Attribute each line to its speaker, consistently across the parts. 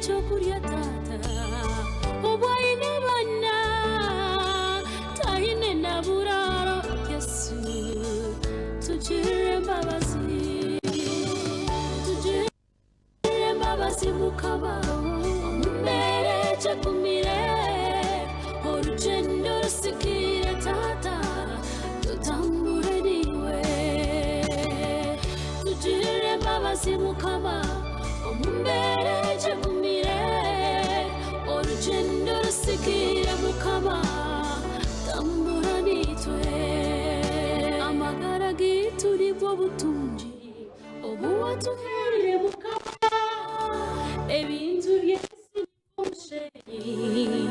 Speaker 1: ekyokurya taata Obu aine abaana taine na buraaro Yesu tugirire embabazi Tugirire embabazi Mukama Omu mbeera egi egumire Orugyendo rusigaire taata Tutambure naiwe Tugirire embabazi Mukama Omu mbeera egi egumire Orugyendo rusigaire Mukama Tambura naitwe Amagara gaitu nibwo butungi Obu watuhaire Mukama Ebintu by'ensi ni nk'omushenyi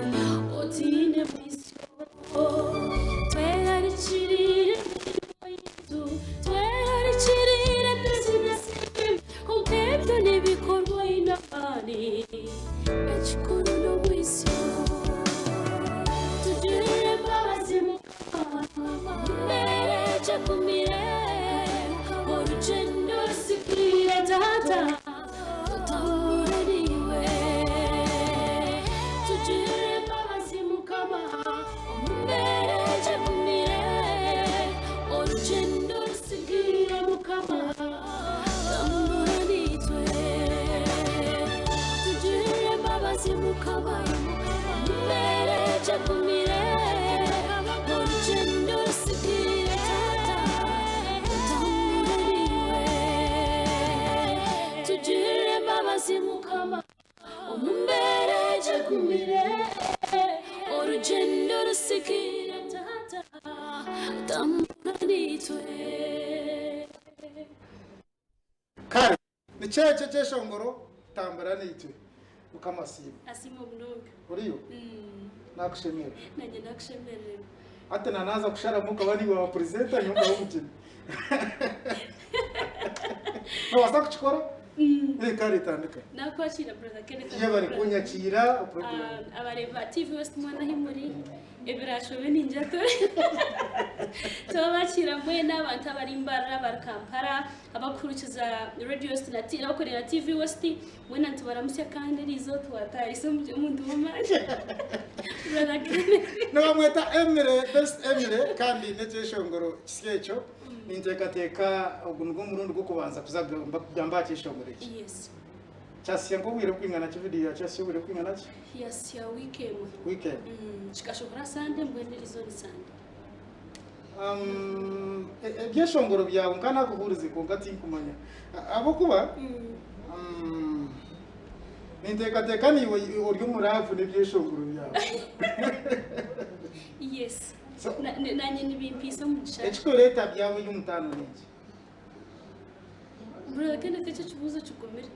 Speaker 1: Otaine bwisyo Twerarikirire emirimo yaitu Twerarikirire bizinesi Kwonka ebyo nibikorwa oine amaani Ekikuru n'obwisyo Tugirire embabazi Mukama Omu mbeera egi egumire Orugyendo rusigaire Taata Tutambure naiwe Tugirire embabazi Mukama Omu mbeera egi egumire Orugyendo rusigaire Mukama Tambura naitwe Tugirire embabazi Mukama Omu mbeera egi egumire Orugyendo rusigaire Taata Tutambure naiwe Tugirire embabazi Mukama Omu mbeera egi egumire Orugyendo rusigaire Taata Tambura naitwe.
Speaker 2: Kare nikyo ekyo ekyeshongoro tambura naitwe. Mukama asiimwe.
Speaker 1: Asiimwe munonga.
Speaker 2: Oriyo? Nakushemererwa.
Speaker 1: Nanye nakushemererwa.
Speaker 2: Hati na naza kusharamu okaba niiwe wa presenter nyowe nkaba omukini. Nobaasa kukikora? Eh, kare tandika.
Speaker 1: Nakwakira brother Kenneth.
Speaker 2: Yebare kunyakiira program.
Speaker 1: Abareebi ba TV West mwena ahi muri ebirashobe ningira twabakiira mwena abantu abari Mbarara abari Kampala abakuhurikiza Radio West na abakorera TV West mwena nitubaramutsya kandi eriizooba twatayisa omuntu w'amaani Brother Kenneth.
Speaker 2: Nibamweta Emily, Best Emily kandi n'ekyeshongoro kisya ekyo. Ninteekateeka ogu nigwo murundi gw'okubanza kuza kugamba aha kyeshongoro eki.
Speaker 1: Yes.
Speaker 2: Kyasya nk'obwire burikwingana ki vidiyo yaakyo yasya obwire burikwingana ki?
Speaker 1: Yasya wiiki emwe.
Speaker 2: Wiiki emwe.
Speaker 1: Kikashohora Sande mbwenu eriizooba ni Sande.
Speaker 2: Um, e- ebyeshongoro byawe nka nakuhurize kwonka tinkumanya ahabw'okuba um, ninteekateeka niiwe ori omu raavu n'ebyeshongoro byawe
Speaker 1: Yes.
Speaker 2: So-
Speaker 1: Na- na- Nanye nibimpiisa omugisha.
Speaker 2: ekikureeta byawe eby'omutaano n'enki
Speaker 1: Brother Kenneth ekyo ekibuuzo kigumire.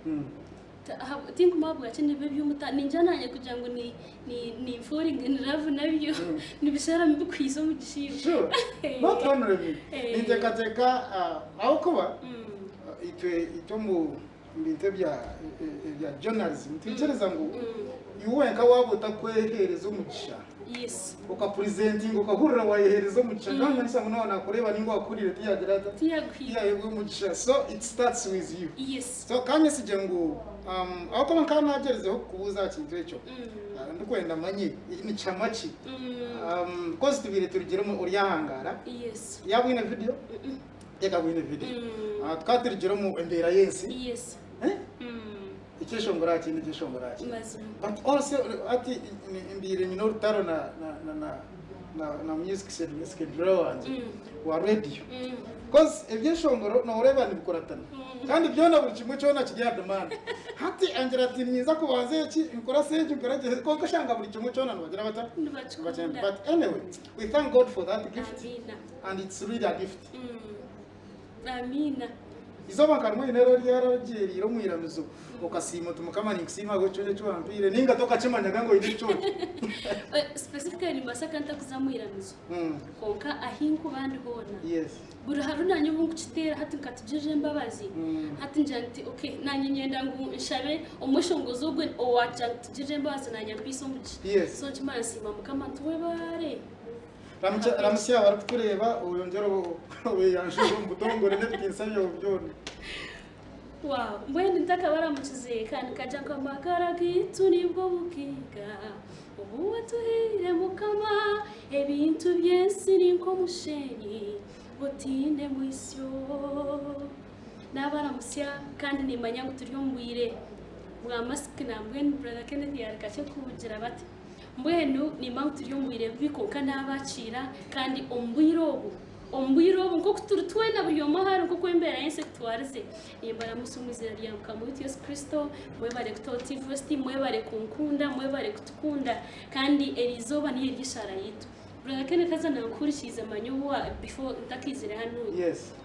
Speaker 1: Tinkumanya ahabwaki nibiba eby'omutaano. Ningira nanye kugira ngu ni ni ni falling in love nabyo nibisharamu bikuhiisa omugisha iwe.
Speaker 2: Sure. Not only me. Ninteekateeka ahabw'okuba itwe itwe omu bintu ebya ebya journalism nitwikiriza ngu iwe wenka waaba otakweheereza omugisha
Speaker 1: Yes.
Speaker 2: okapurezentinga okahurira wayeheereza omugisha kandi manyisa ngu naaba nakureeba ninga owakuhuriire tiyagira ata
Speaker 1: Tiyaguhiga.
Speaker 2: tiyaheebwa omugisha so it starts with you
Speaker 1: Yes.
Speaker 2: so kanyesigye ngu um, ahabw'okuba nkaba nagyerizeho kukubuuza aha kintu ekyo ah, ndikwenda manye nikihama ki um, cause tubaire turugire omu oryahangara
Speaker 1: Yes.
Speaker 2: yaba oyine video Reka bwine video. Ah, tukaba turugire omu embeera y'ensi.
Speaker 1: Yes.
Speaker 2: Eh? Ekyeshongoro aha kindi ekyeshongoro aha kindi.
Speaker 1: Mazima.
Speaker 2: But also hati mbiire nyine orutaro na na na na na, na music schedule wangye wa radio. Cause ebyeshongoro nooreeba nibikuratana. Kandi byona buri kimwe kyona kiri aha demand. Hati angira ati ninza kubanza eki nkurase eki nkore eki kwonka oshanga buri kimwe kyona nibagira bata?
Speaker 1: Nibakikunda.
Speaker 2: But anyway, we thank God for that gift
Speaker 1: Amina.
Speaker 2: and it's really a gift.
Speaker 1: Amiina.
Speaker 2: Izooba nka rimwe oine eryaragyeriire omu iramizo okasiima oti Mukama ninkusiima ahabw'ekiconco eki wampaire nainga tokakimanyaga ngu oine ekiconco.
Speaker 1: Specifically nimbaasa kuba ntakuza mu iramizo kwonka ahi nkuba ndi hoona
Speaker 2: Yes.
Speaker 1: buri haru nanye obu nkukiteera hati nkatugirira embabazi hati ngira nti okay nanye nyenda ngu nshabe omweshongozi ogwe owagira ngu tugirire embabazi nanye ampiise omugisha
Speaker 2: Yes.
Speaker 1: so nkimara nsiima Mukama nti webare.
Speaker 2: Ramutsya abarikutureeba oyongyere obeeyanjure omu butongore n'ebitiinisa byawe byona.
Speaker 1: Wow, mbwenu ntakabaramukize kandi kajya nk'amagara gaitu nibwo bugaiga obu watuhaire Mukama, ebintu by'ensi ni nk'omushenyi gutaine mwisyo. Nabaramutsya kandi nimanya ngu turi omu bwire bwa masiki nambwenu Brother Kenneth yarekakye kugira bati. Mbwenu nimanya ngu turi omu bwire bubi kwonka nabakiira kandi omu bwire obu Omu bwire obu, nk'oku turi twena buri omwe ahu ari, nk'oku embeera y'ensi etutwarize, nimbaramutsya omu iziina rya Mukama waitu Yesu Kristo. Mwebare kutaho TV West, mwebare kunkunda, mwebare kutukunda, kandi eri izooba niyo eri eshaara yaitu. Brother Kenneth haza nankuhurikiize manya obu wa before ntakaizire hanu,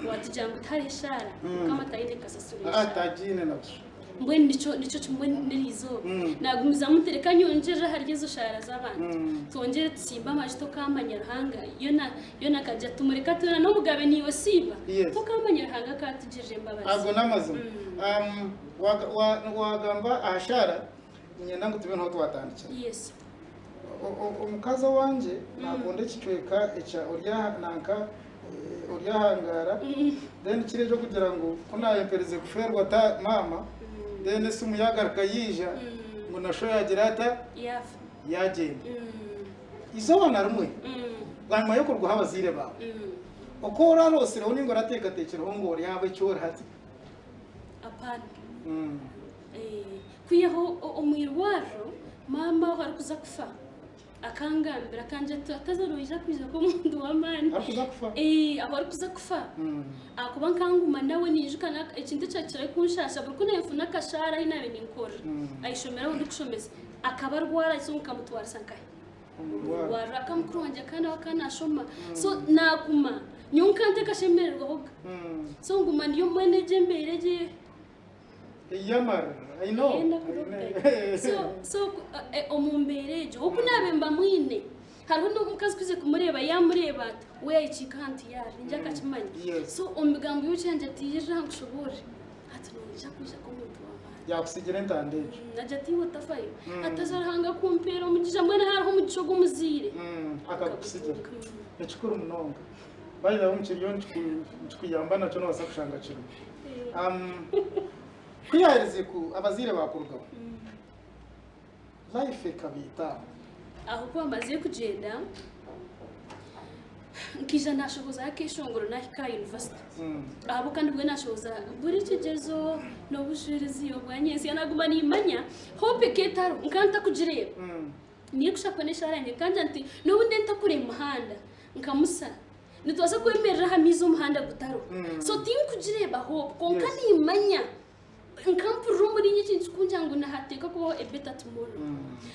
Speaker 1: waatugira ngu tihariho eshaara, Mukama taine kasasiro
Speaker 2: Ah,
Speaker 1: y'eshaara.
Speaker 2: tagiine na busha.
Speaker 1: Mbwenu nikyo nikyo kimwe n'erizooba. Nagumizamu nti reka nyongyerere ahari ezo shaara z'abantu. Twongyere tutsimbe amaju tokaamanya Ruhanga. Yona Yona akagira ati tumureke ati Yona n'omugabe niiwe siiba.
Speaker 2: Yes.
Speaker 1: Tokaamanya Ruhanga akaatugirira embabazi.
Speaker 2: Ago n'amazima. Um, waga- wa- wagamba aha shaara niinyenda ngu tube niho twatandikira.
Speaker 1: Yes.
Speaker 2: O- o- Omukazi owangye nakunda ekicweka ekya ori aha nanka eh, ori ahangara then kiri ekyokugira ngu ku nayemperize kufeerwa ta maama then esimu yagaruka yaija ngu na sho yagira ata
Speaker 1: Yaafa.
Speaker 2: yagyenda. Izooba na rimwe bwanyima y'okurugaho abazaire baawe oku oraroosireho ninga orateekateekireho ngu oryaba eki ori hati?
Speaker 1: Apana. Kwihaho omu irwariro maama ahu arikuza kufa akangambira akangira ati hataza noija kwija kuba omuntu w'amaani.
Speaker 2: Arikuza kufa?
Speaker 1: Ahu arikuza kufa ahakuba nkanguma nawe ninjuka ekintu ekyakirayo kunshaasha buri ku naafuna akashaara ahu naabaire ninkorera aha ishomero ahu ndikushomesa akaba arwara so nkamutwarisa nkahi? Omu irwariro aka mukuru wangye akaba nawe akaba naashoma so naaguma nyowe nkantekashemererwahoga so nguma ndi mbwenu egyo embeera egyo.
Speaker 2: Eyamarira, I know.
Speaker 1: Yenda kuroga. So, so eh, omu mbeera egyo oku naabe mba mwine hariho n'omukazi kuze kumureeba yamureeba ati we yayikiika ahantu yaari ningira akakimanya. So omu bigambo by'okyangye ati yija nkushoboorore ati noija kwija nk'omuntu w'amaani.
Speaker 2: Yakusigira entanda egyo.
Speaker 1: Agira ati iwe otafayo. Ati haza Ruhanga kumpeera omugisha mbwenu hariho omugisha ogw'omuzaire.
Speaker 2: Akagukusigira. Nikikuru munonga. By the way kiriyo nikikuyamba nakyo nobaasa kushanga kirimu. Ku yaaherize ku abazaire baakurugaho, life ekaba eta aho?
Speaker 1: Aho ku bamazire kugyenda, nkaija naashohozaho akeeshongoro naahika aha yunivasite. Ahabw'okuba nibwo naashohoza buri kigyezo n'obujurizi obwa nyentsya naaguma nimmanya hope ekaba etariho, nkaba ntakugireeba. Niyo kushaba n'eshaara yangye nkangira nti n'obu ndiyo ntakureeba muhanda nka Musa, nitubaasa kwemerera aha maizi omuhanda gutariho. So tinkugireeba hope kwonka nimmanya nkampurira omuriinye ekintu kikungira ngu nihateekwa kubaho a better tomorrow.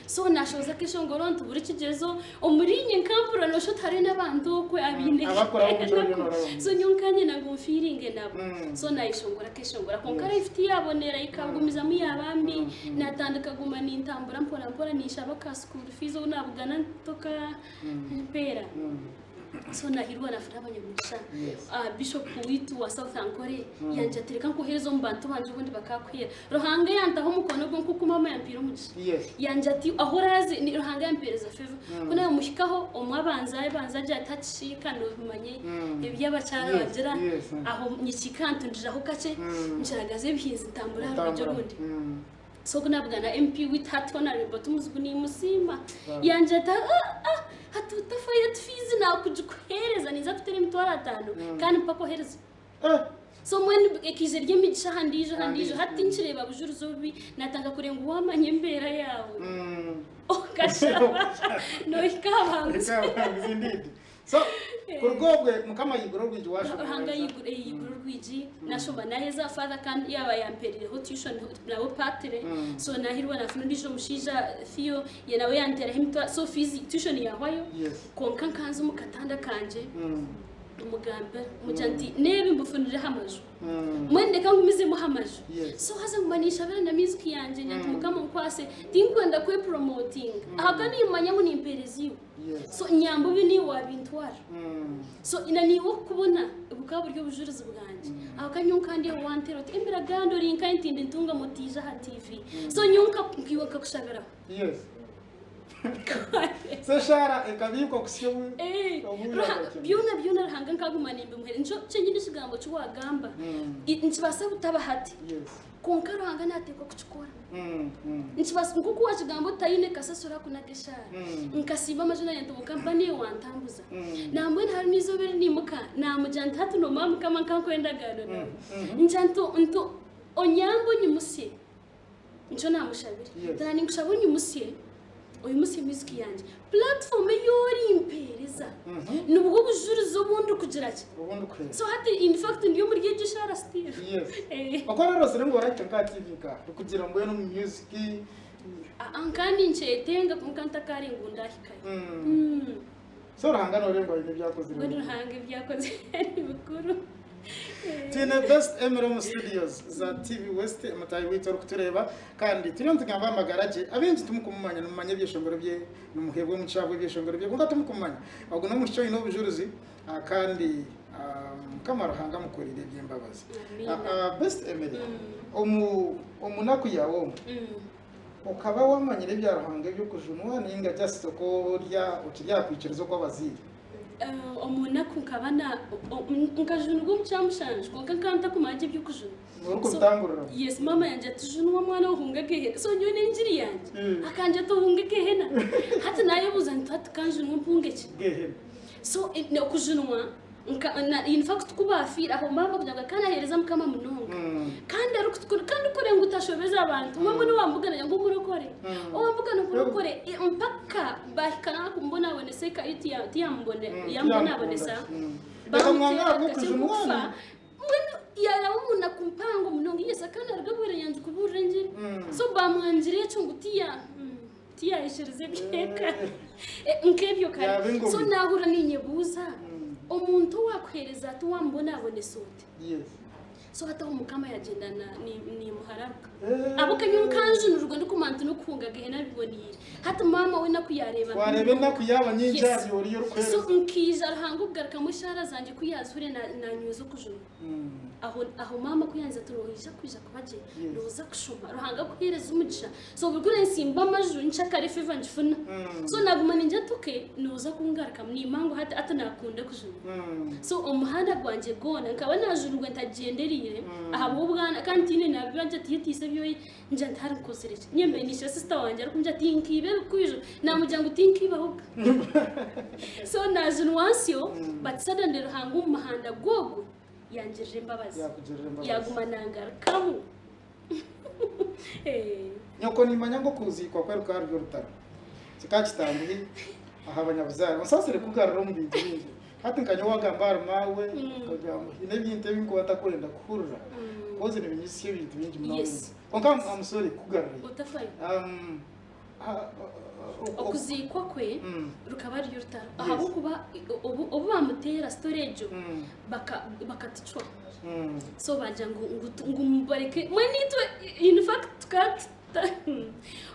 Speaker 1: So naashohoza akeshongoro nti buri kigyezo omuriinye nkampurira nooshusha oti hariyo n'abantu okwe abaine
Speaker 2: Abakuraba omu kiro
Speaker 1: enaku.
Speaker 2: byona oraba.
Speaker 1: So nyowe nkanyenda ngu nfiiringe nabo. So naayeshongora akeshongoro kwonka life tiyaabonera ekagumizamu yaaba mbi. Naatandika kuguma nintambura mpora mpora ninshaba ka school fees obu naabugana ntoka mpeera. So nahirwa nafuna abanyamugisha. Bishop waitu wa South Ankole yangira ati reka nkohereze omu bantu bangye obundi bakakuhera. Ruhanga yantaho omukono gwe nk'oku maama yampiire omugisha. Yangira ati ahu oraaze ni Ruhanga yampeereza favor. Ku naamuhikaho omwe abanza abanza agira ati hakiika noomanya ebi abakyara bagira. Aho nyikiika ntundiraho kakye nkiragaza ebihinzi ntambura aha rwigi orundi. So ku naabugana MP waitu hati Honourable Tumuzigu niimusiima. Yangira ati ah ah hati otafayo ati fiizi naakugikuheereza ninza kuteera emitwaro ataano kandi mpaka ohereze. So mbwenu ekaija eri emigisha aha ndiijo aha ndiijo hati tinkireeba bujurizi obubi naatandika kureeba ngu waamanya embeera yaawe okashaba noohika aha buhanguzi.
Speaker 2: Indeed. So kuruga obwe Mukama yaigura orwigi washoma
Speaker 1: Ruhanga
Speaker 2: waheza.
Speaker 1: yaigura yaigura orwigi nashoma naheza father kandi yaba yampereireho tuition nabo patire so nahirwa nafuna ondiijo mushaija Theo ye nawe yanteraho emitwaro so fees tuition yahwayo
Speaker 2: Yes.
Speaker 1: kwonka nkanza omu katanda kangye mugambira mugira nti n'ebi mbufunireho amaju mbwenu reka ngumizemu aha maju
Speaker 2: Yes.
Speaker 1: so haza nguma ninshabira na music yangye ngira nti Mukama onkwase tinkwenda kwepromotinga ahabw'okuba nimanya ngu nimpeereza iwe
Speaker 2: Yes.
Speaker 1: So nyamba obe niiwe waabintwara. So na niiwe okukubona bukaba buri obujurizi bwangye. Ahabw'okuba nyowe nka ndi aho wanteera oti embiraganda ori nkaye ntindi ntungamo otiija aha TV. So nyowe nka nkiiwe nkakushabiraho.
Speaker 2: Yes. So eshaara ekabiikwa kuhitsya obu
Speaker 1: Eh,
Speaker 2: obu
Speaker 1: Ruha-
Speaker 2: yagarukire.
Speaker 1: byona byona Ruhanga nkaguma nimbimuheereza. Nikyo kyenyini ekigambo eki wagamba. Nikibaasa butaba hati.
Speaker 2: Yes.
Speaker 1: Kwonka Ruhanga nateekwa kukikora. Nikibaasa nk'oku wakigamba otaine kasasiro akunaga eshaara. Nkasiiba amaju nanye nti kwonka mpa niiwe wantambuza. Nambwenu hariho n'eizooba eri niimuka namugira nti hati noomanya Mukama nkankuha endagaano naawe. Ngira nti nti onyambe onyimusye. Nikyo naamushabire.
Speaker 2: Yes.
Speaker 1: Nti ninkushaba onyimusye, oyimusye music yangye. Platform ei orimpeereza nibwo bujurizi obu ndikugira ki.
Speaker 2: Obu ndikuheera.
Speaker 1: So hati in fact ndi omuri egyo eshaara still.
Speaker 2: Yes.
Speaker 1: Eh.
Speaker 2: Oku orarozire ngu orahika nka aha TV nka kugira mbwenu omu music.
Speaker 1: Ah, nka ninkyetenga kwonka ntakare ngu ndahikayo.
Speaker 2: So Ruhanga noreeba ngu aine ebi akozire.
Speaker 1: Mbwenu Ruhanga ebi akozire ni bikuru.
Speaker 2: Twine Best Emily omu studios za TV West mutaahi waitu orikutureeba kandi turiyo nitugamba aha magara gye. Abaingi timukumumanya nimumanya ebyeshongoro bye, nimuheebwa omugisha ahabw'ebyeshongoro bye kwonka timukumumanya. Ogu n'omwishiki oine obujurizi kandi Mukama Ruhanga amukoreire eby'embabazi.
Speaker 1: Amiina.
Speaker 2: Best Emily, omu omu naku yaawe omu okaba wamanyire ebya Ruhanga eby'okujunwa nainga just oku orya okiri aha kwikiriza okw'abazaire?
Speaker 1: Omu naku nkaba na nkajunirwa omu kyamushanju kwonka nkaba ntakumanya gye eby'okujunwa.
Speaker 2: Orikubitangurira.
Speaker 1: Yes, maama yangye ati junwa mwana ohunge gehena. So nyowe n'engiri yangye akangye ati ohunge gehena. Hati nayebuuza nti hati kanjunwe mpunge ki?
Speaker 2: Gehena.
Speaker 1: So okujunwa nka na in fact ku baafiire aho maama kugira ngu akanaheereza Mukama munonga. Kandi arikutukunda kandi kure ngu tashobeza abantu. Omwe mbwenu owambugana ngu omurokore. Owambugana omurokore mpaka bahika n'aha kumubonabonesa eka ye tiyamubonabonesa.
Speaker 2: Reka mwanga
Speaker 1: Bamuteera
Speaker 2: ahabw'okujunwa
Speaker 1: kufa.
Speaker 2: ni.
Speaker 1: Mbwenu yaaraba omu naku mpango munonga. Yes, akanaruga bwire yangye kubuurira engiri. So bamwangira ekyo ngu tiya tiyayikiriza eby'eka. Nk'ebyo
Speaker 2: Yaaba
Speaker 1: kare.
Speaker 2: engomi.
Speaker 1: So naahurira niinyebuuza, omuntu owaakuheereza ati wamubonabonesa oti?
Speaker 2: Yes.
Speaker 1: So hati aho Mukama yagyenda nimuhararuka.
Speaker 2: Eh.
Speaker 1: Ahabw'okuba nyowe nkanjunirwa ndikumanya nti n'okuhunga gehena biboniire. Hati maama we enaku yaareeba
Speaker 2: Wareeba enaku yaaba nyingi
Speaker 1: Yes.
Speaker 2: ahari oriya orikuheereza.
Speaker 1: So nkaija Ruhanga okugarukamu eshaara zangye ku yaazihurire nanyweza okujunwa. Aho aho maama ku yangize ati noija kwija kuba gye,
Speaker 2: Yes.
Speaker 1: nooza kushoma, Ruhanga akuheereze omugisha. So buri ku nensimba amaju nkyakare favor ngifuna. So naguma ningira nti okay, nooza kungarukamu nimanya ngu hati hati nakunda kujunwa. So omuhanda gwangye gwona nkaba najunirwe ntagyendereire ahabw'obwana kandi tihaine nabibanja tihetiise ebyoya ngira nti hari nkozire ki? Nyowe mbaire nisha sister wangye arikungira ati nkiiba ebikwijo namugira ngu tinkiibaho ga. So najunwa nsyo but suddenly Ruhanga omu muhanda gwogwo yangirira embabazi
Speaker 2: Yakugirira embabazi.
Speaker 1: yaguma nangarukamu. Eh.
Speaker 2: Nyoko nimanya ngu okuziikwa kwe rukaba ruri orutaro. Kikaba kitanguhi aha banyabuzaare. Onsaasire kukugarura omu bintu bingi. Hati nka nyowe wagamba ahari maawe, okagamba haine ebintu ebi nkuba ntakwenda kuhurira. Kozi nibinyitsya ebintu bingi munonga.
Speaker 1: Yes.
Speaker 2: Kwonka I'm sorry kukugarura.
Speaker 1: Otafayo.
Speaker 2: Um,
Speaker 1: Okuziikwa kwe rukaba ruri orutaro ahabw'okuba obu obu bamuteera story egyo bakatucwa so bagira ngu ngu tu- ngu mubareke mbwenu itwe in fact tukaba tuta-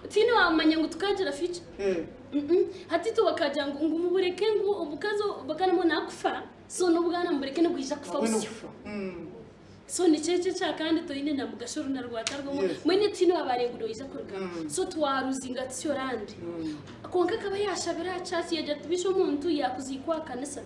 Speaker 1: tihaine owamanya ngu tukagira future. Hati itwe bakagira ngu ngu mubureke ngu omukazi bakaba nakufa so n'obwana mubureke nibwija kufa
Speaker 2: Nabwo
Speaker 1: busyo.
Speaker 2: nikufa.
Speaker 1: So nikyo ekyo ekya kandi toine na mugasho runa rwatarwamu
Speaker 2: Yes.
Speaker 1: mbwenu tihaine owabaire ngu noija kurugamu so twaruzinga tusyo randi kwonka akaba yashabira aha church yagira ati bisha omuntu yakuziikwa aha kanisa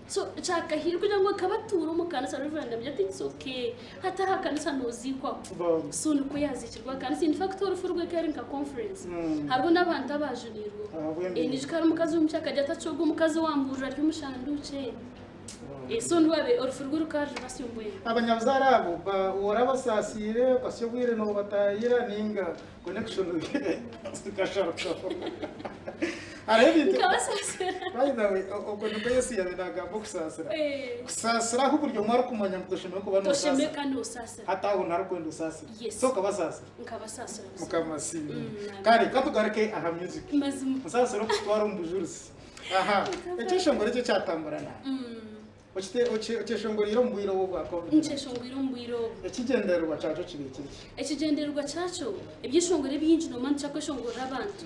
Speaker 1: so kyakahire kugira ngu akaba atuura omu kanisa Reverend amugira ati it's okay hati aha kanisa noziikwaho
Speaker 2: Bam.
Speaker 1: So nikwo yaziikirwe aha kanisa in fact orufu rwe ekaba eri nka conference hariho n'abantu abajunirwe
Speaker 2: Ahabw'embeera.
Speaker 1: niijuka hariho omukazi w'omukyaro akagira ati akyoga omukazi owamburira ari omushanduukye. So nirwabe orufu rwe rukaba ruri basyo mbwenu.
Speaker 2: Abanyabuzaare abo orabasaasiire okasya obwire noobataayira nainga connection zikasharukaho? Hariho ebintu
Speaker 1: Nkabasaasira.
Speaker 2: By the way, okwo nikwo Yesu yaabaire naagamba okusaasira.
Speaker 1: Eh.
Speaker 2: Kusaasira ahu buri omwe arikumanya ngu toshemereire kuba
Speaker 1: Toshemereire
Speaker 2: noosaasira.
Speaker 1: kandi noosaasira.
Speaker 2: Hati aho narikwenda osaasire.
Speaker 1: Yes.
Speaker 2: So okabasaasira?
Speaker 1: Nkabasaasira buzima.
Speaker 2: Mukama asiimwe.
Speaker 1: Amen.
Speaker 2: Kare katugaruke aha music.
Speaker 1: Mazima.
Speaker 2: Nsaasire okukutwara omu bujurizi. Aha, ekyeshongoro ekyo ekyatambura na okyeshongoreire omu bwire obu obwa Covid?
Speaker 1: Nkyeshongoire omu bwire obu.
Speaker 2: Ekigyendererwa kyakyo kiri kiri ki?
Speaker 1: Ekigyendererwa kyakyo, ebyeshongoro ebingi noomanya nitukira kweshongorera abantu.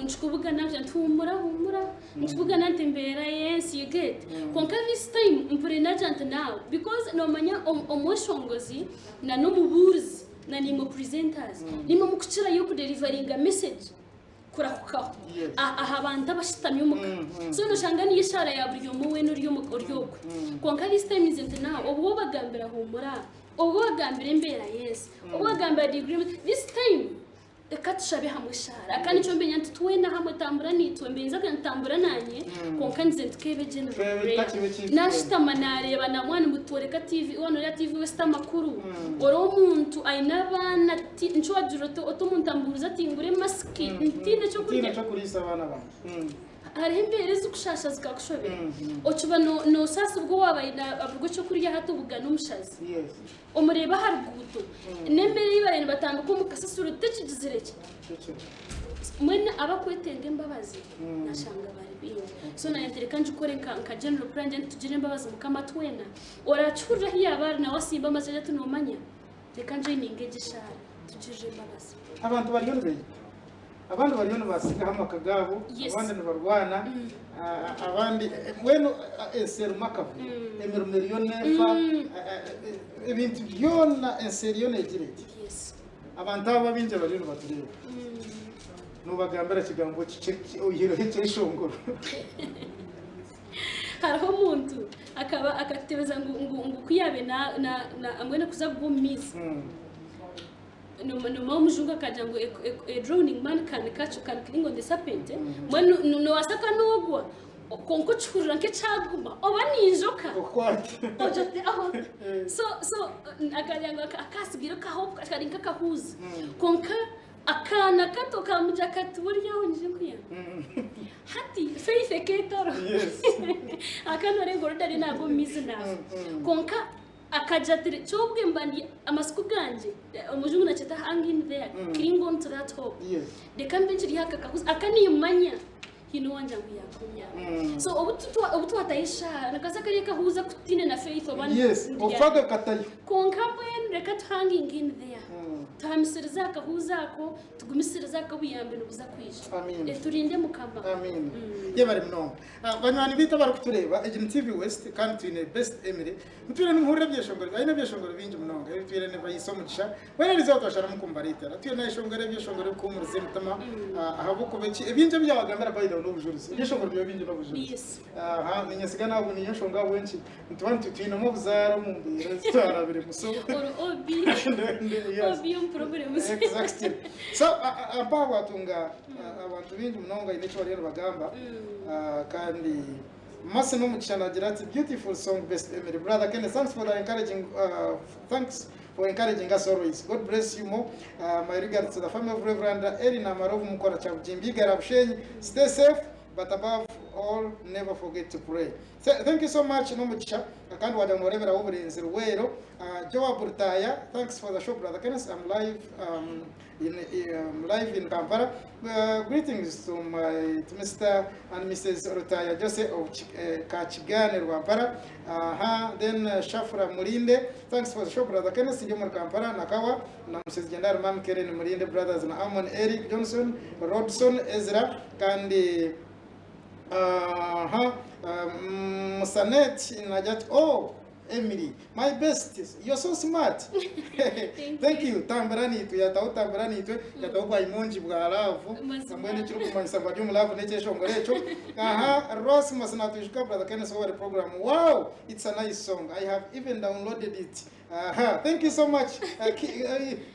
Speaker 1: Nkikubugana ngira nti huumura huumura, nkibugana nti embeera y'ensi you get. Kwonka this time mpurire naagira nti now because noomanya omweshongozi na n'omubuurizi na naimwe presenters, naimwe mukukirayo kuderivaringa message. kurahukaho aha bantu abashutami omuka. So noshanga niyo eshaara ya buri omwe weena ori omu ori okwe. Kwonka this time nze nti nawe obu obagambira huumura, obu obagambira embeera y'ensi, obu obagambira degree, this time reka tushabe hamwe eshaara. Aka nikyo mbenya nti twena hamwe tambura naitwe, mbenza kugira nti tambura nanye kwonka ngize nti keebe general
Speaker 2: Keebe
Speaker 1: prayer.
Speaker 2: takibe ekintu
Speaker 1: Nashutama nareeba na mwana mutworeka TV, waaba noreeba TV wesite amakuru, ori omuntu aine abaana Ti nikyo wagira oti oti omuntu ambuuza ati ngure masiki ntiine
Speaker 2: Ntiine
Speaker 1: ky'okurya.
Speaker 2: ky'okuriisa abaana bangye.
Speaker 1: Hariho embeera ezikushasha zikakushobera. Okiba no- noosaasibwa owaaba aine aburwa ekyokurya hati obugana omushazi.
Speaker 2: Yes.
Speaker 1: Omureeba aha ruguuto. N'embeera ei baraire nibatambika omu kasasiro tekigizire ki?
Speaker 2: Kikye.
Speaker 1: Mbwenu abakwetenga embabazi nashanga bari baingi. So naanye nti reka ngikore nka nka general prayer ngire nti tugire embabazi Mukama twena. Orakihurira ahu yaaba ari nawe asimbe amaju agire ati noomanya. Reka njoininge egi eshaara tugirire embabazi.
Speaker 2: Abantu bariyo nibeita, abandi bariyo nibasigaho amaka gaabo,
Speaker 1: Yes.
Speaker 2: abandi nibarwana, a- abandi mbwenu a- ensi erimu akavuyo, emirimo eriyo neefa, a- a- e- ebintu byona ensi eriyo neegira eti.
Speaker 1: Yes.
Speaker 2: Abantu abo abaingi abariyo nibatureeba, noobagambira kigambo ki ki- ki- oihireho ekyeshongoro?
Speaker 1: Hariho omuntu akaba akatutebeza ngu ngu ngu ku yaabe na na na mbwenu kuza kugwa omu maizi noma noma omujungu akagira ngu a, a, a drowning man can catch can cling on the serpent mbwenu nobaasa kanoogwa kwonka okihurira nk'ekyaguma oba ninjoka
Speaker 2: Okwate.
Speaker 1: ogira oti aho so so akagira ngu akasigire kaho kari nk'akahuuzi kwonka Akaana kato kamugira kati burya aho nyije nkuyamba. Hati faith eketaro.
Speaker 2: Yes.
Speaker 1: Akaana orenga orudari nagwa omu maizi naafa. Kwonka akagira ati kyobwe mba ndi amasiko gangye omujungu nakyeta hang in there, cling on to that hope.
Speaker 2: Yes.
Speaker 1: Reka mbe nkiri aka kahuzi aka nimanya haine owangira ngu yakunyamba. So obu tutwa obu twataho eshaaha nikaza kari akahuuzi akutiine na faith oba
Speaker 2: Yes.
Speaker 1: ndya.
Speaker 2: Ofaga katayo.
Speaker 1: Kwonka mbwenu reka tu hanging in there. Tuhamisirize aha kahuuzi ako, tugumisirize ako obuyambi nibuza kwija.
Speaker 2: Amiina.
Speaker 1: Eh, Turinde Mukama.
Speaker 2: Amiina. Yebare munonga. Ah, Banywani baitu abarikutureeba, egi ni TV West kandi twine Best Emily. Mutwire nimuhurira ebyeshongoro, aine ebyeshongoro bingi munonga ebi twire nibahiisa omugisha. Mbwenu eriizooba twasharamu kumbareetera. Twine nayeshongora ebyeshongoro ebikuhuumuriza emitima ah, ahabw'okuba eki ebingi ebi yaabagambira by the way n'obujurizi. Ebyeshongoro byawe bingi n'obujurizi.
Speaker 1: Yes.
Speaker 2: Aha, niinyesiga naabwo niyo nshonga ahabw'enki nituba nitu- twinemu obuzaare omu mbeera ezi twarabiremu. So
Speaker 1: Ori obi.
Speaker 2: Yes.
Speaker 1: Obi omu problems.
Speaker 2: Exactly. So mpaha watunga abantu baingi munonga haine eki bariyo nibagamba Ah, kandi Mercy Nomugisha nagira ati beautiful song best Emily brother Kenneth thanks for the encouraging thanks for encouraging us always God bless you more my regards to the family of Reverend Eli Namarovu Mukora Kyabugimbi Igara Bushenyi stay safe but above all never forget to pray Thank you so much Nomugisha kandi wagira ngu noreeberaho Oburenzi Luweero Joab Rutaaya thanks for the show brother Kenneth I'm live in live in Kampala greetings to my to Mr and Mrs Rutaaya Jose of Kakigane Rwampara aha then Shafura Murinde thanks for the show brother Kenneth ndi omuri Kampala Nakawa na Mrs Gendar Mam Keren Murinde brothers na Amon Eric Johnson Rodson Ezra kandi aha Musanet nagira ati oh Emily my best you're so smart thank you tambura naitwe yataho tambura naitwe yataho bwa emoji bwa love
Speaker 1: Mazima.
Speaker 2: mbwenu ekirikumanyisa ngu ari omu love n'ekyeshongoro ekyo aha Rosmus natwijuka brother Kenneth webare program wow it's a nice song I have even downloaded it aha thank you so much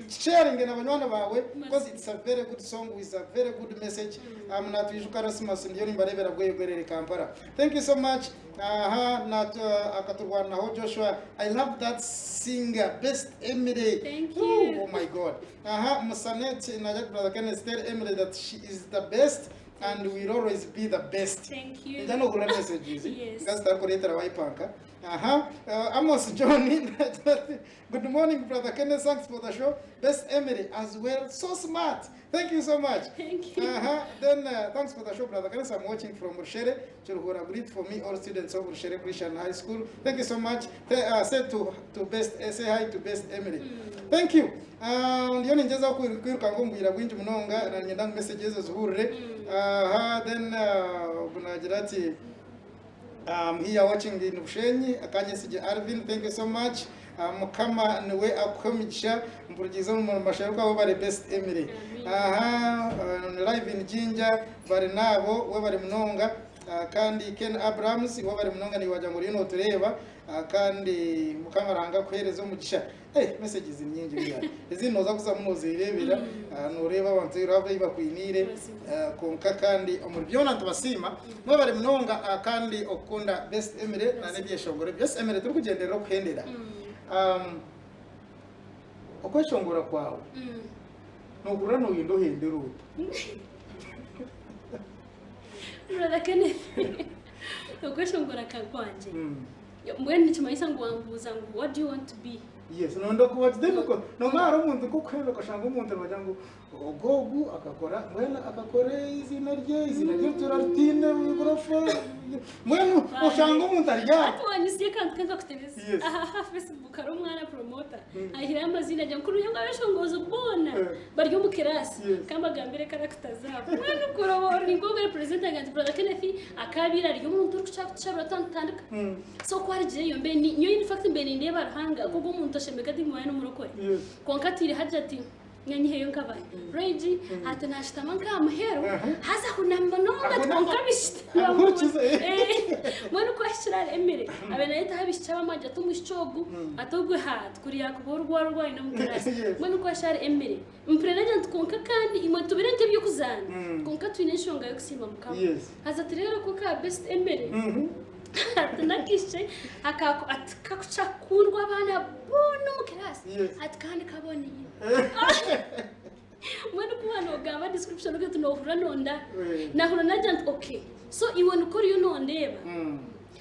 Speaker 2: sharing na banywani bawe because it's a very good song with a very good message natwijuka Rosmus ndiyo nimbarebera bweyogwerere Kampala thank you so much Aha natu akaturwanaho Joshua I love that singer best Emily
Speaker 1: Thank
Speaker 2: Ooh,
Speaker 1: you.
Speaker 2: oh my god aha Musanet na brother Kenneth tell Emily that she is the best and will always be the best
Speaker 1: Thank you.
Speaker 2: Nja nokura messages
Speaker 1: Yes.
Speaker 2: ngazitakuretera waipanka aha Amos John good morning brother Kenneth thanks for the show best Emily as well so smart Thank you so much.
Speaker 1: Thank you.
Speaker 2: Then thanks for the show, brother Kenneth. I'm watching from Rushere. Kiruhura, greet for me all students of Rushere Christian High School. Thank you so much. Say to best, say hi to best Emily. Thank you. Ndiyo ningyezaho kwiruka ngu omu bwira bwingi munonga na niinyenda ngu message ezo zihurire. Aha, then ogu naagira ati I'm here watching in Bushenyi, Akanyesigye Alvin, thank you so much. Mukama niwe akuhe omugisha mpurikiize omu mashereka webare Best Emily. Aha live in Jinja bari naabo webare munonga kandi Ken Abrams webare munonga naiwe wagira ngu oriyo notureeba kandi Mukama Ruhanga akuhereze omugisha. Eh, messages ni nyingi buriya. Ezindi noza kuzamu nozerebera, noreeba abantu love ei bakwiniire kwonka kandi omuri byona nitubasiima. Mwebare munonga kandi okukunda Best Emily na n'ebyeshongoro bye. Best Emily turikugyenderera okuhendera. Okweshongora kwawe nohurira noyenda ohendere ota?
Speaker 1: Brother Kenneth, okweshongora kwangye mbwenu nikimanyisa ngu wambuuza ngu what do you want to be?
Speaker 2: Yes, noyenda kuba ki? Then nomanya hariho omuntu nk'okuhenda okashanga omuntu nibagira ngu ogu ogu akakora mbwenu akakora eiziina rye, eiziina rye turaritiine burofa, mbwenu oshanga omuntu ari aho.
Speaker 1: Hati wanyisya akantu kankakutebeza. Aha aha Facebook hariho omwana promoter ayihireho amaziina agira ngu ngu abeshongozi boona bari omu class kambagambire character zaabo. Mbwenu kuroba ori nka orepresentinga nti brother Kenneth akabiire ari omuntu orikukyakutwishabura twatandika. So ku arigireyo mbe nyowe in fact mbe nindeeba Ruhanga nk'ogu omuntu ashemeka ati n'omurokore. Kwonka atwire hagira ati nyanyiheyo nkabahe Regi ati nashutama nka muheru haza ahunama munonga kwonka
Speaker 2: Ahurikize.
Speaker 1: Mbwenu ku ahikire ahari Emily abe nayetaho abaishiki abamwe agira ati omwishiki ogu ati ogwe ha kuri yakuba orwara orwo ayine omu class. Mbwenu ku ahikire ahari Emily mpurira nagira nti kwonka kandi imwe tubire nk'eby'okuzaana kwonka twine enshonga y'okusiima Mukama. Haza ati reero ku ka best Emily ati n'akaishiki ati kakukundwa abaana boona omu class ati kandi kaboniire. Mbwenu ku waaba noogamba description ogira oti noohurira nonda. Naahurira naagira nti okay, so iwe nikwo oriyo nondeeba.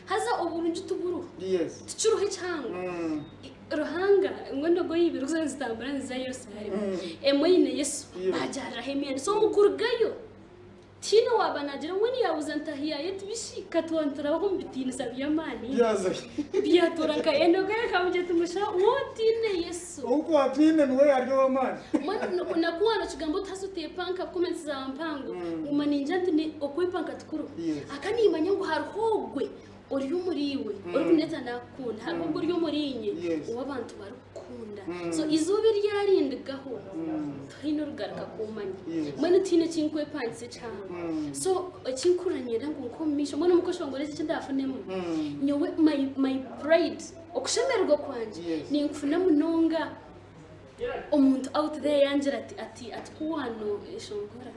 Speaker 1: Haza oburungi tiburiho. Tikiriho ekihango. Ruhanga mbwenu ogwo ibiri ku ziriyo nizitambura niziza Yerusaalemu. Emwe eine Yesu, baagyariraho emyenda. So omu kurugayo, Tihaine owaaba naagira ngu mbwenu yaabuza ntaahi yaayo ati bishi ka twanturaho omu bitiinisa by'amaani. Byatuura nka Enoka yakamugira ati musha wootiine Yesu.
Speaker 2: Ou ku atwine niwe ari ow'amaani.
Speaker 1: Mbwenu nakuwaana okigamba oti haza oteepanka comments zaawe mpango nguma ningira nti okwepanka tikuriho. Aka niimanya ngu hariho ogwe ori omuriiwe orikundeetera naakukunda, hariho ogwe ori omuriinye ou abantu barikukunda. So eizooba eryarindigaho tihaine origaruka kummanya. Mbwenu tihaine eki nkwepangisa ekihango. So eki nkuhurira niinyenda ngu nkuhe omu maisho, mbwenu omu kweshongora eki eki ndaafunemu, nyowe my my pride, okushemererwa kwangye ninkufuna munonga. Omuntu out there yangira ati ati ati ku waanoshongora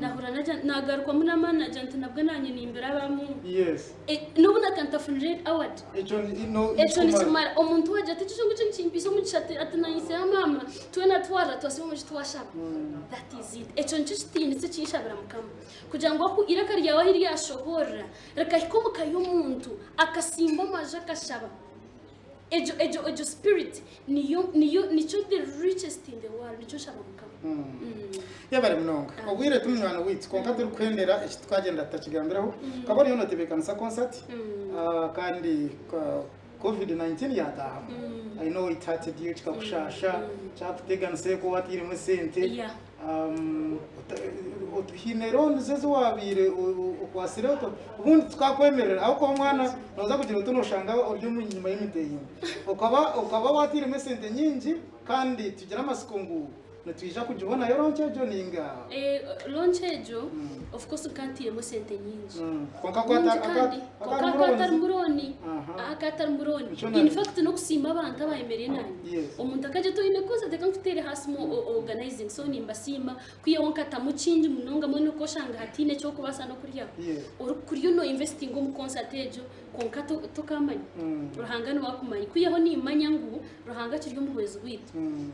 Speaker 1: nahurira nagira nagarukwamu n'amaani nagira nti nabwo naanye nimbirabamu
Speaker 2: Yes.
Speaker 1: Eh, n'obu naka ntafunire award
Speaker 2: Ekyo ni- no
Speaker 1: ekyo nikimara omuntu wagira ati ekyo ngikyo nikimpiisa omugisha ati ati nanyitse ya maama twena twarira twasiba omugisha twashaba that is it ekyo nikyo kitiinisa ekinshabira mukama kugira ngu aku iraka ryawe ahi ryashohorera rikahika omu ka y'omuntu akasimba amaju akashaba Egyo, egyo, egyo spirit niyo, niyo, nikyo the richest in the world, nikyo nshaba Mukama.
Speaker 2: Yebare munonga. Obwire ti munywani waitu kwonka turikuhendera eki twagyenda tutakigambireho. Okaba oriyo notebeekanisa concert kandi Covid-19 yataahamu. I know it hurted you kikakushaasha, kyakuteganisa eka owatairemu esente. Haine loans ezi wabaire okwatsire obundi tukakwemerera ahabw'okuba omwana noza kugira oti noshanga ori enyima y'emiteehimbo. Okaba watairemu esente nyingi kandi tugire amatsiko ngu nitwija kugibonayo launch egyo ninga?
Speaker 1: Launch egyo of course nkaba ntairemu esente nyingi.
Speaker 2: Kwonka
Speaker 1: Kwonka akaba atarimu looni. Akaba atarimu looni. In fact n'okusiima abantu abayemereire naanye. Omuntu akagira ati oine concert reka nkuteere hasi mu organizing so nimbasiima kwihaho nkatamu kingi munonga mbwenu okashanga hataine eky'okubaasa n'okuryaho. Orikurya no investinga omu concert egyo kwonka tokamanya. Ruhanga niwe akumanya. Kwihaho nimanya ngu Ruhanga akiri omuhwezi waitu.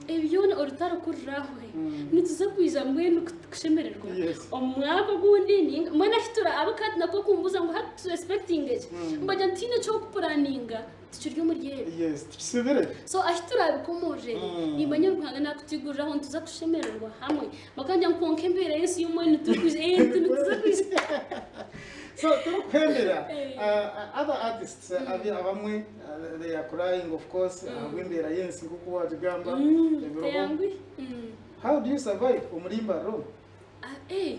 Speaker 1: Ebi byona orutaro ku rurahwe, nituza kwija mbwenu kushemererwa. Omu mwaka ogundi ninga mbwenu ahi turi abu kati nakwo kumbuuza ngu hati tu expectinge ki? Mbagira nti tihaine eky'okupuraninga tukiri omuri ebi.
Speaker 2: Yes, tukisibire.
Speaker 1: So ahi turaabikomororere, nimanya ngu Ruhanga naakutuiguriraho nituza kushemererwa hamwe. Bakangira ngu kwonka embeera y'ensi y'omwanya turikwija, nituza kwija.
Speaker 2: So turikuhendera, other artists abamwe They are crying of course ahabw'embeera y'ensi nk'oku waagigamba ebiriho.
Speaker 1: Teyanguhi.
Speaker 2: How do you survive omuri Mbarara?
Speaker 1: Ah, eh,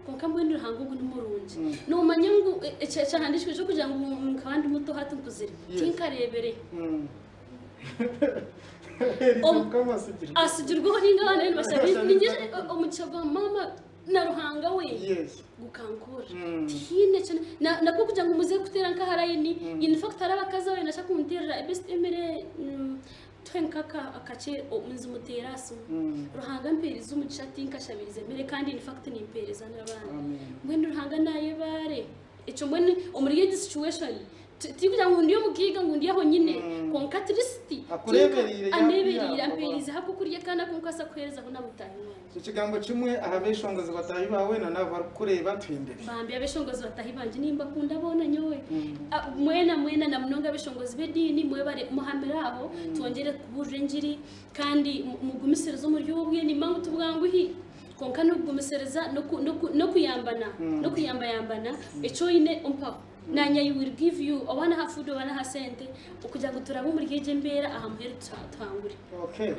Speaker 1: kwonka mbwenu Ruhanga ogu ni murungi. Noomanya ngu ekyahandiikirwe ky'okugira ngu nkaba ndi muto hati nkuzire,
Speaker 2: Yes.
Speaker 1: tinkareebire.
Speaker 2: Erize Mukama asigirweho.
Speaker 1: Asigirweho ninga abana be nibashabiriza. Ninye omugisha gwa mama na Ruhanga we
Speaker 2: Yes.
Speaker 1: gukankora.
Speaker 2: Mm.
Speaker 1: Tihaine ekyo na nakwo kugira ngu muze kuteera nk'aha layini in fact hariho abakazi ababaire nibashaka kunteerera best Emily tuhe nk'aka akakye nzimuteere aha simu. Ruhanga ampeerize omugisha tinkashabirize mere kandi in fact nimpeereza n'abaana.
Speaker 2: Amen.
Speaker 1: Mbwenu Ruhanga nayebaare. Ekyo mbwenu omuri egi situation tikugira ngu ndi omugaiga ngu ndi aho nyine kwonka at least
Speaker 2: Akureebereire
Speaker 1: andeebereire
Speaker 2: yakuyamba.
Speaker 1: ampeerizeho akokurya kandi aku nkubaasa kuheerezaho na mutaahi wangye.
Speaker 2: Ekigambo kimwe aha beshongozi bataahi baawe na n'abu barikukureeba tuhindure.
Speaker 1: Bambi abeshongozi bataahi bangye nimbakunda boona nyowe. Mwena mwena na munonga abeshongozi b'ediini mwebare muhamire aho twongyere kubuurira engiri kandi mugumisirize omuri obwe nimba ngu tibwanguhi. Kwonka n'okugumisiriza n'okuyambana, n'okuyambayambana, eki oine ompaho. Naanye I will give you, oba n'aha food oba n'aha sente, okugira ngu turabe omuri egyo embeera aha muheru tuhangure.
Speaker 2: Okay.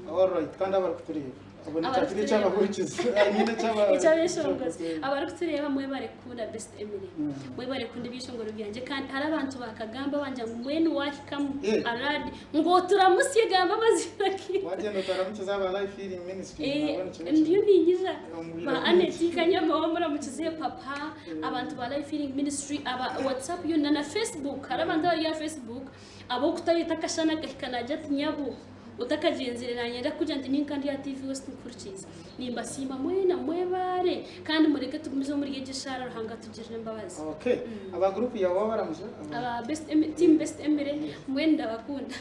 Speaker 2: Alright, kandi abarikutureeba. Abo ni kyakiri eky'abahurikizi. I mean eky'aba
Speaker 1: Eky'abeshongozi. Abarikutureeba mwebare kukunda Best Emily. Mwebare kukunda ebyeshongoro byangye kandi hariho abantu bakagamba bangira ngu mbwenu waahikamu Aradi ngu oturamutsye gamba amazima ge.
Speaker 2: Wagyenda otaramukize aba Life Healing Ministry nabwo nikyo
Speaker 1: Ndiyo niinyija.
Speaker 2: Omu
Speaker 1: Ba Annet Kanyama wamuramukize papa, abantu ba Life Healing Ministry, aba WhatsApp yona na Facebook, hariho abantu abari aha Facebook ab'okutayeta akashana akahika naagira ati nyabo otakagyenzire nanyenda kukugira nti ninka ndi aha TV West nkuhurikiize. Nimbasiima mwena mwebaare kandi mureke tugumize omuri egi eshaara Ruhanga atugirire embabazi.
Speaker 2: Okay. Aba group yawe wabaramukye?
Speaker 1: Aba Best Emily, team Best Emily mbwenu ndabakunda.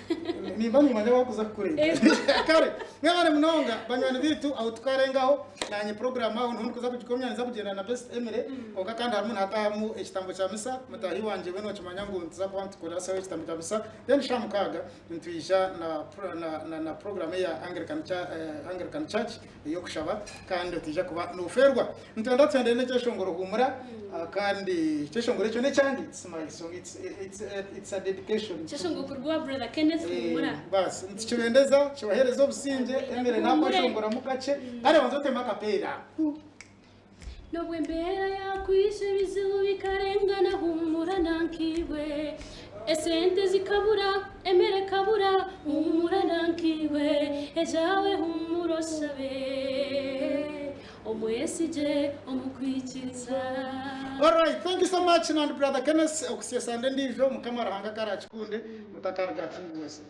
Speaker 2: Nimba nimanya wakuza kukureeba.
Speaker 1: Ego.
Speaker 2: Kare, mwebare munonga banywani bitu aho tukarengaho nanye program aho niho ndikuza kugikomya niza kugyenda na Best Emily kwonka kandi harimu nihatahamu ekitambo kya misa mutahi wangye we nokimanya ngu nituza kuba nitukoresa ekitambo kya misa then shaaha 6 Nitwija na na na na program eya Anglican cha eh, Anglican Church ey'okushaba kandi otaija kuba nofeerwa. Nitwenda tuhendere n'ekyeshongoro Huumura ah, kandi ekyeshongoro ekyo n'ekyange it's my song it's, it's, it's a dedication.
Speaker 1: Kyeshongoro kuruga owa Brother Kenneth
Speaker 2: Eh,
Speaker 1: Huumura.
Speaker 2: basi nitukibendeza kibahereze obusingye
Speaker 1: Amen.
Speaker 2: Emily
Speaker 1: Huumure.
Speaker 2: nakweshongoramu kakye kare banza oteme akapeera.
Speaker 1: N'obu embeera yaakwija ebizibu bikarengana huumura nankiiwe Esente zikabura, emere ekabura huumura nankiiwe Ezaawe huumura oshabe omwesigye omu kwikiriza.
Speaker 2: Alright, thank you so much nandi brother Kenneth okuhitsya esande endiijo mukama Ruhanga ku araakikunde mutakaruga aha TV West.